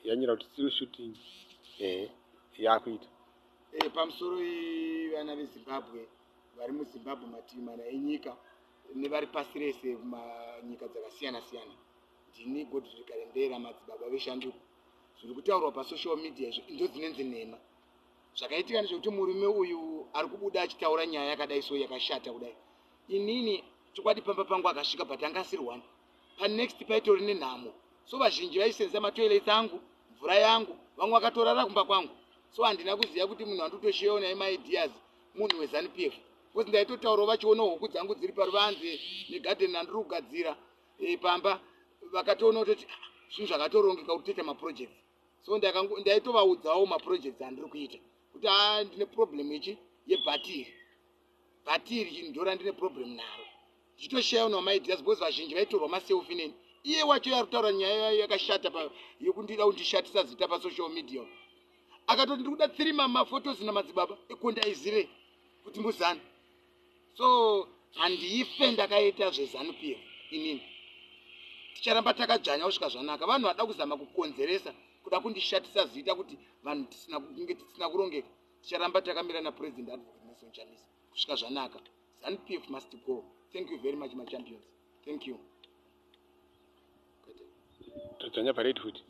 Yanyora kuti still shooting, yakuita. Pamusoro, vana veZimbabwe vari muZimbabwe, mativi mana enyika, nevari pasi rese mumanyika dzakasiyana siyana, ndini Godfrey Karembera, madzibaba veshanduko. Zviri kutaurwa pasocial media izvo ndo dzinenzi nhema. Zvakaitika ndezvekuti murume uyu ari kubuda achitaura nyaya yakadai so, yakashata kudai. Inini chokwadi pamba pangu akasvika, but anga asiri one. Panext paitori nenhamo, so vazhinji vaisenzesa matoilets angu, mvura yangu, vamwe vakatorara kumba kwangu. So handina kuziva kuti munhu anditosheyawo naye maideas munhu weZANU PF, because ndaitotaurawo vachiona huku dzangu dziri paruvanze negadheni randiri kugadzira pamba. Vakatoona kutoti, "Ah, zvinhu zvakatorongeka kuti toita maprojects." So ndaitovaudzawo maprojects andiri kuita kuti a ndine problem ichi yebhatiri. Bhatiri chinhu ndora ndine problem naro, ndichitoshayawo namaideas, because vazhinji vaitorwa maselfie neni. Iye wacho ari kutaura nyaya yakashata yekundida kundishatisa zita pasocial media akatoti ndiri kuda three maphotos namadzibaba eko. Ndaizire kuti muzanu, so handife ndakaita zveZANU PF inini. Ticharamba takadzvanya kusvika zvanaka. Vanhu vada kuzama kukonzeresa, kuda kundishatisa zita kuti vanhu tisina kunge tisina kurongeka. Ticharamba takamira naPresident Advocate Nelson Chamisa kusvika zvanaka. ZANU PF must go. Thank you very much, my champions. Thank you. Tadzvanya paredi futi.